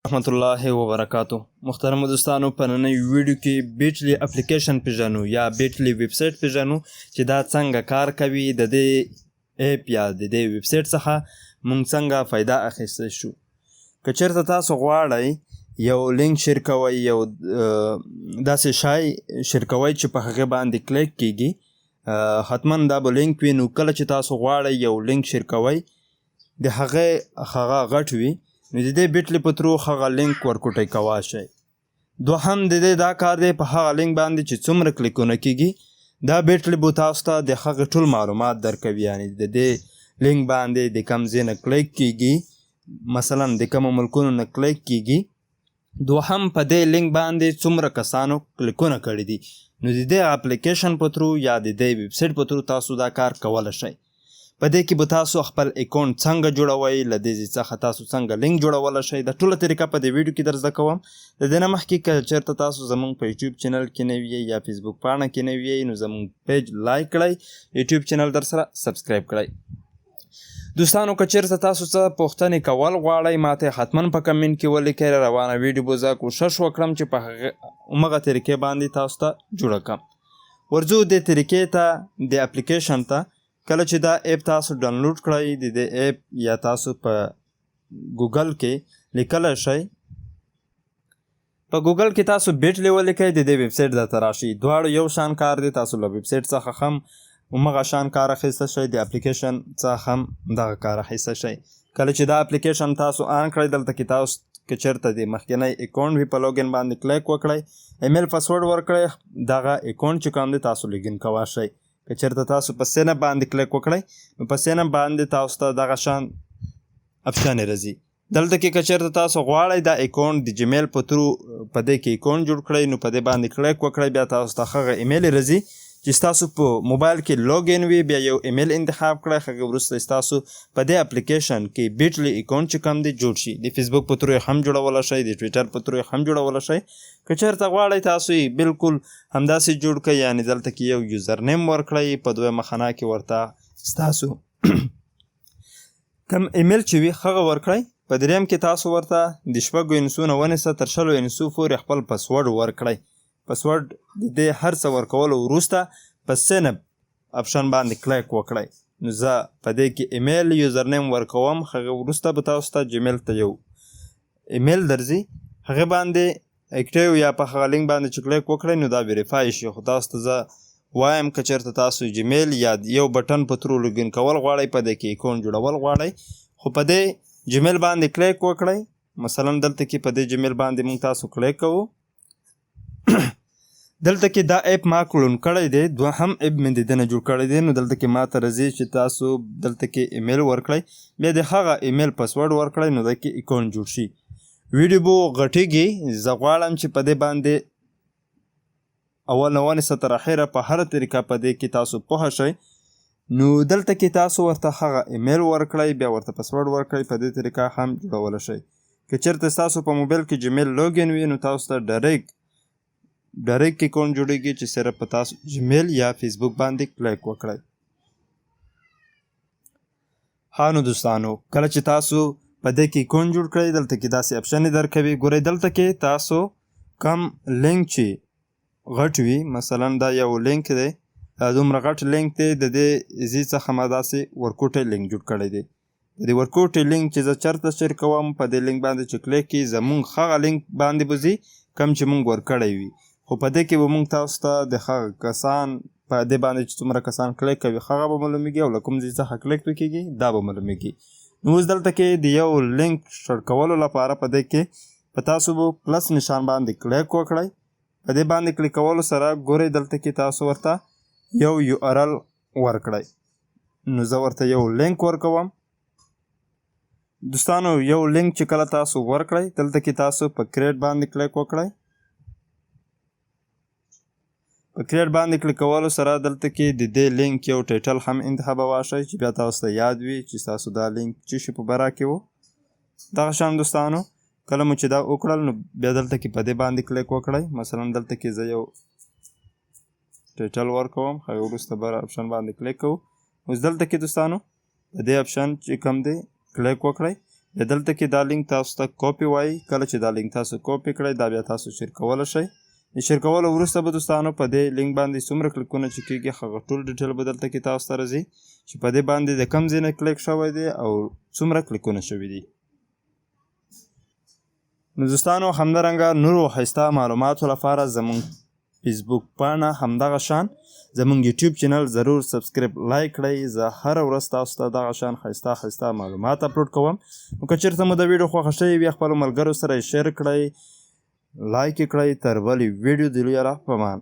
رحمت الله وبرکاتو. محترمو دوستانو، په ننۍ ویډیو کې بیټلی اپلیکیشن پیژنو یا بیټلی ویب سایټ پیژنو چې دا څنګه کار کوي، د دې اپ یا د دې ویب سایټ څخه مونږ څنګه فایده اخیستی شو. که چېرته تاسو غواړئ یو لینک شیر کوئ، یو داسې شی شیر کوئ چې په هغې باندې کلیک کیږي، حتما دا به لینک وي. نو کله چې تاسو غواړئ یو لینک شیر کوئ، د هغې هغه غټ وي، نو د دې بیټلی په ترو هغه لینک ورکوټی کوه شئ. دوهم د دې دا کار دی، په هغه لینک باندې چې څومره کلیکونه کیږي، دا بیټلی به تاسو ته د هغې ټول معلومات درکوي. یعنی د دې لینک باندې د کم ځای نه کلیک کیږي، مثلا د کومو ملکونو نه کلیک کیږي. دوهم په دې لینک باندې څومره کسانو کلیکونه کړي دي. نو د دې اپلیکیشن په ترو یا د دې ویب سایټ په ترو تاسو دا کار کولی شئ. په دې کې به تاسو خپل اکاونټ څنګه جوړوئ، له دې ځای څخه تاسو څنګه لینک جوړولی شئ، دا ټوله طریقه په دې ویډیو کې در زده کوم. د دې نه مخکې که چېرته تاسو زمونږ په یوټیوب چینل کې نوي یئ یا فیسبوک پاڼه کې نوي یئ، نو زمونږ پیج لایک کړئ، یوټیوب چینل در سره سبسکرایب کړئ. دوستانو، که چېرته تاسو څه پوښتنې کول غواړئ، ما ته حتما په کمنټ کې ولیکئ. روانه ویډیو به زه کوشش وکړم چې په هغه همغه طریقې باندې تاسو ته جوړه کړم. ورځو دې طریقې ته، د اپلیکیشن ته. کله چې دا اپ تاسو ډاونلوډ کړئ، د دې اپ یا تاسو په ګوګل کې لیکلی شئ، په ګوګل کې تاسو بیټلی ولیکئ، د دې ویب سایټ درته راشي. دواړو یو شان کار دی. تاسو له ویب سایټ څخه هم همغه شان کار اخیستی شئ، د اپلیکیشن څخه هم دغه کار اخیستی شئ. کله چې دا اپلیکیشن تاسو آن کړئ، دلته کې تاسو که چېرته د مخکنی اکاونټ وي، په login باندې کلیک وکړئ، ایمیل پسورډ ورکړئ، دغه اکاونټ چې کوم دی تاسو login کوی شئ. که چېرته تاسو په sign up باندې کلیک وکړئ، نو په sign up باندې تاسو ته دغه شان اپشن راځي. دلته کې که چېرته تاسو غواړئ دا اکاونټ د جیمیل په ترو په دې کې اکاونټ جوړ کړئ، نو په دې باندې کلیک وکړئ. بیا تاسو ته هغه ایمیل راځي چې ستاسو په موبایل کې login وي. بیا یو ایمیل انتخاب کړئ، هغه وروسته ستاسو په دې اپلیکیشن کې بیټلی اکاونټ چې کوم دی جوړ شي. د فیسبوک په ترو یې هم جوړولی شئ، د ټویټر په ترو یې هم جوړولی شئ. که چېرته غواړئ تاسو یې بالکل همداسې جوړ کړئ، یعنی دلته کې یو username ورکړئ، په دویمه خانه کې ورته ستاسو کم ایمیل چې وي هغه ورکړئ، په دریم کې تاسو ورته د 6 انسو نه ونیسه تر 20 انسو پورې خپل پسورډ ورکړئ. پسورډ د دې هر څه ورکولو وروسته په sign up اپشن باندې کلیک وکړئ. نو زه په دې کې ایمیل username ورکوم، هغه وروسته به تاسو ته جیمیل ته یو ایمیل درځي، هغه باندې active یا په هغه لینک باندې چې کلیک وکړئ، نو دا verify شي. خو تاسو ته زه وایم که چېرته تاسو جیمیل یا یو بټن په ترو login کول غواړئ، په دې کې اکاونټ جوړول غواړئ، خو په دې جیمیل باندې کلیک وکړئ. مثلا دلته کې په دې جیمیل باندې موږ تاسو کلیک کوو. دلته کې دا اپ ما کلون کړی دی، دوهم اپ مې د دې نه جوړ کړی دی. نو دلته کې ما ته راځي چې تاسو دلته کې ایمیل ورکړئ، بیا د هغه ایمیل پسورډ ورکړئ، نو دا کې اکاونټ جوړ شي. ویډیو به غټیږي، زه غواړم چې په دې باندې اول نه ونیسه تر اخره په هره طریقه په دې کې تاسو پوه شئ. نو دلته کې تاسو ورته هغه ایمیل ورکړئ، بیا ورته پسورډ ورکړئ، په دې طریقه هم جوړولی شئ. که چېرته ستاسو په موبایل کې جیمیل login وي، نو تاسو ته ډایرکټ اکاونټ جوړیږي چې صرف په تاسو جیمیل یا فیسبوک باندې کلیک وکړئ. ها نو دوستانو، کله چې تاسو په دې کې اکاونټ جوړ کړئ، دلته کې داسې اپشن درکوي. ګورئ، دلته کې تاسو کم لینک چې غټ وي، مثلا دا یو لینک دی، دا دومره غټ لینک دی، د دې ځای څخه ما داسې ورکوټی لینک جوړ کړی دی. د دې ورکوټی لینک چې زه چېرته شیر کوم، په دې لینک باندې چې کلیک کړي، زمونږ هغه لینک باندې به ځي کم چې مونږ ورکړی وي. خو په دې کې به مونږ تاسو ته د هغه کسان په دې باندې چې څومره کسان کلیک کوي هغه به معلومیږي، او له کوم ځای څخه کلیک پرې کېږي دا به معلومیږي. نو اوس دلته کې د یو لینک شیر کولو لپاره په دې کې په تاسو به plus نشان باندې کلیک وکړئ. په دې باندې کلیک کولو سره ګورئ، دلته کې تاسو ورته یو URL ورکړئ. نو زه ورته یو لینک ورکوم. دوستانو، یو لینک چې کله تاسو ورکړئ، دلته کې تاسو په create باندې کلیک وکړئ. په create باندې کلیک کولو سره دلته کې د دې لینک یو title هم انتخابولی شئ چې بیا تاسو ته یاد وي چې تاسو دا لینک څه شي په باره کې و. دغه شان دوستانو، کله مو چې دا وکړل، نو بیا دلته کې په دې باندې کلیک وکړئ. مثلا دلته کې زه یو title ورکوم، هغه وروسته بر اپشن باندې کلیک کوو. اوس دلته کې دوستانو په دې اپشن چې کوم دی کلیک وکړئ. بیا دلته کې دا لینک تاسو ته کاپي وایي. کله چې دا لینک تاسو کاپي کړئ، دا بیا تاسو شیر کولی شئ. د شیر کولو وروسته به دوستانو په دې لینک باندې څومره کلیکونه چې کېږي، هغه ټول ډیټیل به دلته کې تاسو ته راځي چې په دې باندې د کم ځای نه کلیک شوی دی او څومره کلیکونه شوي دي. نو دوستانو، همدارنګه نورو ښایسته معلوماتو لپاره زموږ فیسبوک پاڼه، همدغه شان زموږ یوټیوب چینل ضرور سبسکرایب، لایک کړئ. زه هره ورځ تاسو ته دغه شان ښایسته ښایسته معلومات اپلوډ کوم. نو که چېرته مو د ویډیو خوښه شوې وي، خپلو ملګرو سره یې شیر کړئ، لایک یې کړئ. تر بلې ویډیو د لوی الله په امان.